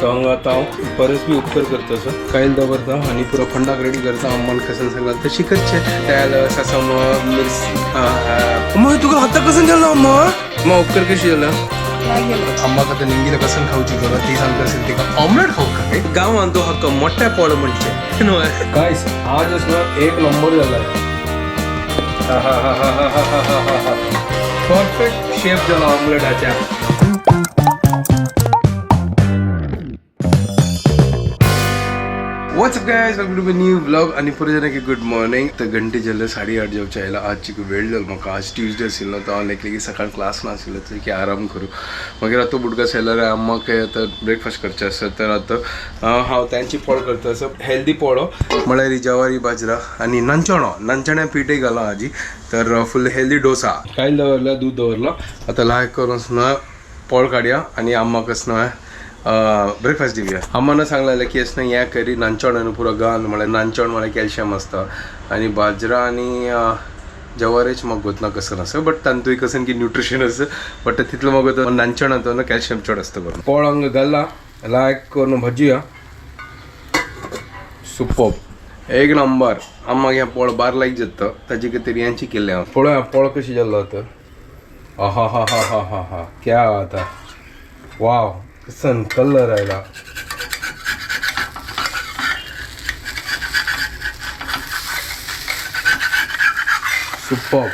तो हांगा आतां हांव परस बी उपकार करता असो कायल दवरता आनी पुरो फंडाक रेडी करता. अम्मान कसन सांगला तशी करचे त्याल सासम मिर्च. अम्मा तुका हाता कसन जालो अम्मा? अम्मा उपकार कशी जाला? अम्मा आता निंगीला कसन खाऊची करा ती सांगता असेल तिका ऑमलेट खाऊ काय गांवान तो हक्क मोठ्या पोळ म्हणचे. गायस आज ना एक नंबर झाला. परफेक्ट शेप झाला ऑमलेटाच्या. What's up guys, welcome to my new vlog. आणि पुढे जाणे की गुड मॉर्निंग. तर घंटे जाल्ले 8:30 जावचे आयला. आज चिकू वेळ जालो म्हाका. आज ट्युजडे आशिल्लो तो हांव लेखले की सकाळ क्लास नाशिल्लो तर की आराम करूं. मागीर आतां बुडगास आयल्यार अम्माक आतां ब्रेकफास्ट करचें आसा. तर आतां हांव तांची पोळ करता असो हेल्दी पोळो म्हळ्यार ज्वारी बाजरा आनी नांचणो नांचण्या पीठय घालां आजी. तर फुल हेल्दी डोसा. कायल दवरला, दूद दवरलो. आतां लायक करून पोळ काडया आनी अम्माक न्हय ब्रेकफास्ट दिवया. अम्मान सांगलेलें की अशें हें करी नांचण पुरो घाल म्हळ्यार नांचण म्हळ्यार कॅल्शियम आसता आनी बाजरा आनी जवारेच म्हाका गोतना कसन आसा बट तांतूय कसन की न्युट्रिशन आसा बट तितलो म्हाका नांचण आतां कॅल्शियम चड आसता करून पोळ हांगा घालला लायक करून भाजया. सुपर एक नंबर. अम्माक हें पोळ बार लायक जाता ताजे खातीर यांची केल्लें हांव. पळोवया पोळ कशी जाल्लो तर. हा हा हा हा हा हा क्या आता वाव कसन कलर आयला. सुपर.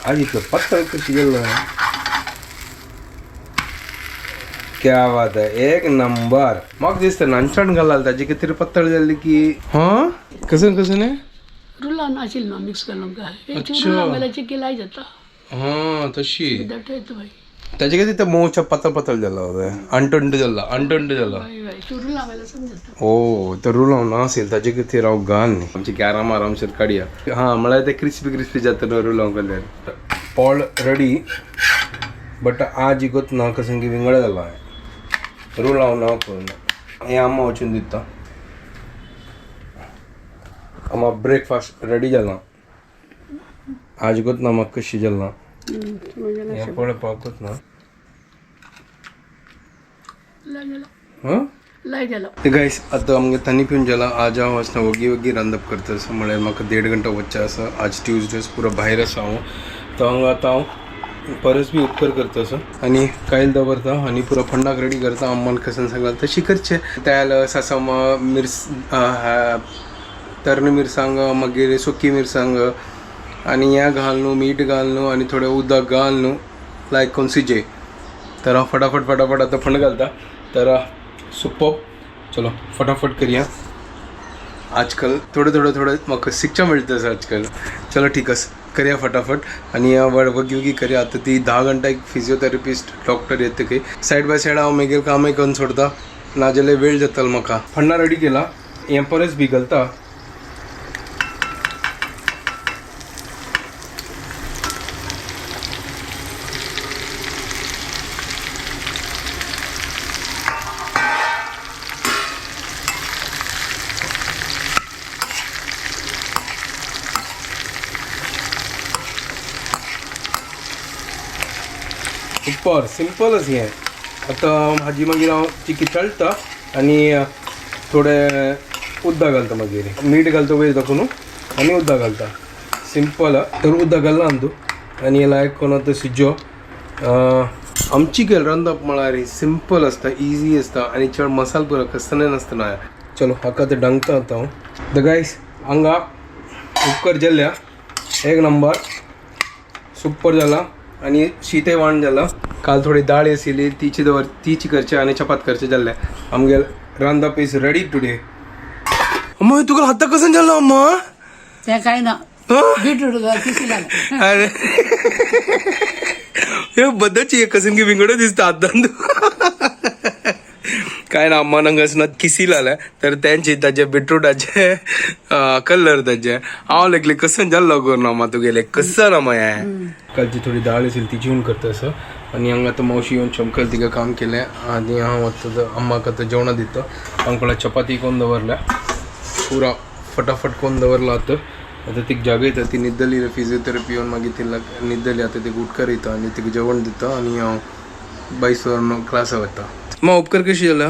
आज इतलं पातळ कशी गेलं. क्या बात आहे एक नंबर. म्हाका दिसता नानचण घालाल ताजे खातीर पातळ जाल्ली की. हां कसं कसं न्ही रुलान आशिल्लो मिक्स करून काय. अच्छा. रुलान घाल्याचे चिकी जाता. हां तशी दट येतो बाई. ताजे खातीर ते मोवच्या पातळ पातळ जाला होते अंटंट जाला अंटंट जाला. बाई बाई रुलान घाल्यार समजता. ओ तर रुलाव ना असेल ताजे खातीर हांव घाल न्ही आमची आराम आरामशीर काडया. हां म्हळ्यार ते क्रिस्पी क्रिस्पी जाता न्हू रुलाव घाल्यार. पोळ रेडी बट आज इगोत ना कसं की विंगड जाला रुलाव ना करून हें आम्मा वचून दिता. आम्हा ब्रेकफास्ट रेडी जाला. आज गोत ना म्हाका कशी जाला हें पळोवपाकूच ना. लाय गेलो. हां लाय गेलो. ते गायस आतां आमगे तनी पिवन जाला. आज हांव वचना वगी वगी रांदप करता असो म्हळ्यार म्हाका 1.5 घंटा वचचें आसा. आज ट्युजडे पुरो भायर आसा हांव. तो हांगा आतां हांव परस बी उपकार करता असो आनी कायल दवरता आनी पुरो फंडाक रेडी करता. अम्मान कसन सांगला तशी करचें. त्याल सासम मिर्च तरणी मिरसांग मागीर सुकी मिरसांग आनी हें घाल न्हू मीठ घाल न्हू आनी थोडें उदक घाल न्हू लायक करून सिजय. तर हांव फटाफट फटाफट आतां फंड घालता. तर सुपर चलो फटाफट करया. आजकल थोडं थोडं थोडं म्हाका शिकचें मेळटा आजकल. चलो ठीक आसा करया फटाफट आनी वगी वगी करया. आतां ती 10 घंटा एक फिजियोथेरपिस्ट डॉक्टर येता खंय. सायड बाय सायड हांव मागीर कामय करून सोडता नाजाल्यार वेळ जातलो म्हाका. फण्णा रेडी केला हें परस बी घालता. सुपर सिंपलच हें. आतां भाजी मागीर हांव चिकी तळटा आनी थोडें उदक घालता. मागीर मीठ घालता वयर दाखोवन न्हू आनी उदक घालता. सिंपल. तर उदक घालना तूं आनी लायक करून आतां सिजो. आमची केल रांदप म्हळ्यार सिंपल आसता इजी आसता आनी चड मसाल पुरो कसले नासतना. चलो हाका आतां डांगता आतां हांव. The गायस हांगा उपकर जाल्ल्या एक नंबर सुपर जाला आनी शीतय वाण जाला. काल थोडी दाळ आशिल्ली तिची दवर तिची करचे आनी चपात करचे जाल्ले. आमगे रांदप is ready today. अम्मा तुका हाता कसं जालो अम्मा? ते काय ना बीटरूट किसी लागला. अरे हे बदलची कसं की विंगड दिसता आतां. काय ना अम्मान हांगा ना किसी लाल्या तर त्यांचे ताजे बिटरूटाचे कलर ताजे हांव लेखले कसं जाल्लो करून अम्मा तुगेले कसं ना माया. कालची थोडी डाळ असेल ती जेवण करता असं आनी हांगा आतां मावशी येवन चमकल तिका काम केलें आनी हांव आतां अम्माक आतां जेवणां दिता. हांव कोणा चपाती करून दवरल्या पुरा फटाफट करून दवरला आतां. आतां तिका जागयता, ती न्हिदली. फिजियोथेरपी येवन मागीर ती न्हिदली. आतां तिका उठकार येता आनी तिका जेवण दिता आनी हांव बायस वरून क्लासा वता. मग उपकार कशी जाला?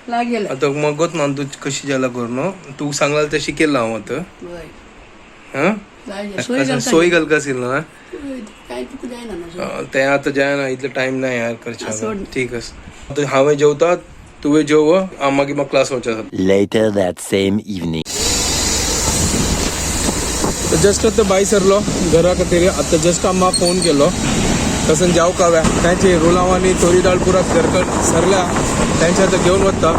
लागेल. आतां मगत ना तूं कशी जाला करून. तूं सांगला तशी केला हांव आतां. वय. हां. लागेल, सोय घालता. सोय घालका आशिल्लो ना. काय तुका जायना ना सोय. ते आतां जायना, इतलो टायम ना यार करच्या. सोड. ठीक आसा, आतां हांवें जेवता, तुवें जेव, हांव मागीर म्हाका क्लास वचचें आसा. Later that same evening. Just आतां भायर सरलो घरा खातीर. आतां जस्ट आम्मा फोन केलो तसं जाव काव्या. त्यांचे रोलाव आनी तोरी दाळ पुरा घरकड सरल्या, त्यांचे आतां घेवन वता.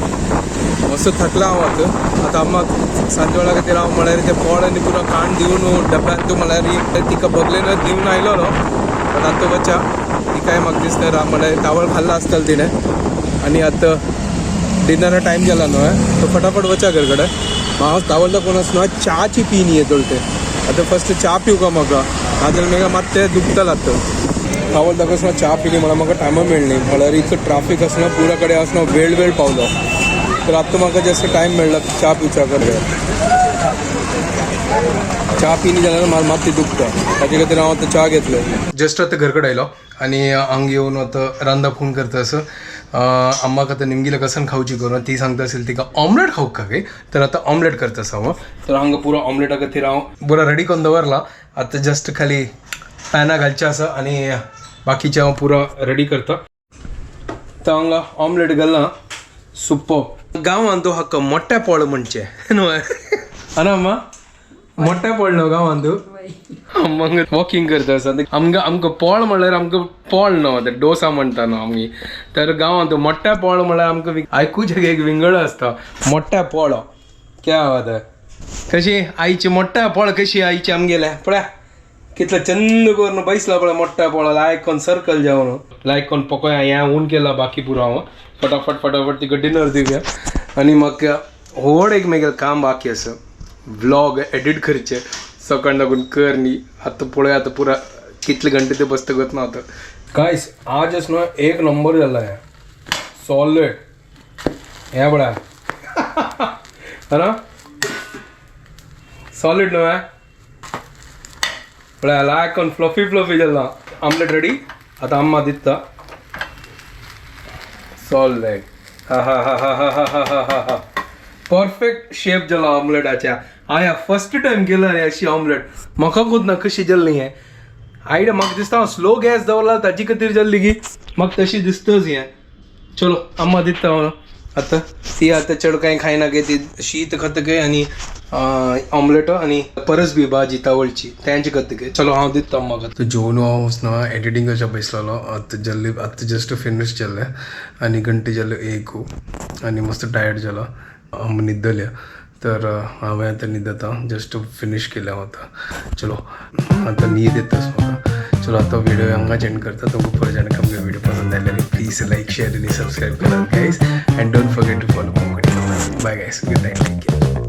मस्त थकला हांव आतां. आतां अम्मा सांजवेळा खातीर हांव म्हळ्यार ते पोळ आनी पुरा कांड दिवन डब्यांत, म्हळ्यार तिका बगलेन दिवन आयलो न्हू. पण आतां वचा, तिकाय म्हाका दिसता म्हळ्यार तावळ खाल्ला आसतलें तिणें. आनी आतां डिनरा टायम जाला न्हू, तो फटाफट वचा घर कडेन. हांव तावळ कोण न्हू च्याची पिनी येतोल ते. आतां फर्स्ट च्या पिवका म्हाका, नाजाल्यार मागीर मात ते दुखतलें. आतां तावळ दाखोस च्या पिली म्हणल्यार म्हाका टायमूय मेळ्ळी. म्हळ्यार इतलो ट्राफीक आसना पुरा कडेन आसना, वेळ वेळ पावलो. तर आतां म्हाका जस्ट टायम मेळ्ळा च्या पिवच्या कडेन. च्या पिली जाल्यार म्हाका मात ती दुखता, ताजे खातीर हांव आतां च्या घेतलो. जस्ट आतां घर कडेन आयलो आनी हांगा येवन आतां रांदा फोन करता असं. अम्माक आतां निमगिला कसन खावची करून ती सांगता असेल तिका ऑमलेट खावंक का काय. तर आतां ऑमलेट करता आसा हांव. तर हांगा पुरो ऑमलेटा खातीर हांव बरो रेडी करून दवरला. आतां जस्ट खाली पॅना घालचें आसा आनी बाकीचें हांव पुरो रेडी करता. तर हांगा ऑमलेट घालना. सुपर. गांवांत तो हाका मोठ्या पोळ म्हणचे न्हू आना अम्मा? मोठ्या पोळ न्हू गांवांत. मग वॉकिंग करता आसा. आमकां आमकां पोळ म्हणल्यार आमकां पोळ न्हू ते डोसा म्हणटा न्हू आमी. तर गांवांत मोठ्या पोळ म्हणल्यार आमकां आयकुचें एक विंगड आसता. मोठ्या पोळ क्या बात है. कशी आईची मोठ्या पोळ, कशी आईची आमगेल्या. पळया कितलं चंद करून बैसला पळय मोठ्या पोळ. लायक कोण सर्कल जावन लायक कोण पकोया हें ऊन केला. बाकी पुरो हांव फटाफट फटाफट तिका डिनर दिवया आनी म्हाका व्हड एक मागीर काम बाकी आसा, व्लॉग एडिट करचे. सकाळ लागून कर न्ही. आतां पळय आतां पुरा कितले घंटे ते बसतकच ना. आतां गायस आज न्हू एक नंबर जाला हें सॉलिड. हें पळय है ना, सॉलिड न्हू हें. पळय लायक कोण फ्लफी फ्लफी जाला. Omelette ready. आतां अम्मा दिता. सॉलिड. हा हा हा हा हा हा हा हा हा. परफेक्ट शेप जाला ऑमलेटाच्या. हांवें फर्स्ट टायम केला रे अशी ऑमलेट. म्हाका कोत ना कशी जाल्ली हें आयडिया. म्हाका दिसता हांव स्लो गॅस दवरला ताजी खातीर जाल्ली की म्हाका तशी दिसतच हें. चलो अम्मा दिता हांव आतां. ती आतां चड कांय खायना गे ती. शीत खाता गे आनी ऑमलेट आनी परस बी भाजी तावळची तेंचे खाता गे. चलो हांव दिता अम्माक. आतां जेवन हांव वचना एडिटींग करच्या बसलेलो. आतां जल्ली आतां जस्ट फिनीश जालें आनी घंटे जाले एक आनी मस्त टायर्ड जाला. अम्मा न्हिदल्या, तर हांवें आतां न्हिदता. जस्ट फिनीश केलें हांव आतां. चलो आतां न्हीद येताच म्हाका. चलो आतां व्हिडिओ हांगाच एंड करता. तुमकां परत जाणा आमगे व्हिडिओ पसंद आयले प्लीज लायक, शेअर आनी सबस्क्रायब करात guys, and don't forget to follow Konkani. Bye guys, good night, take care.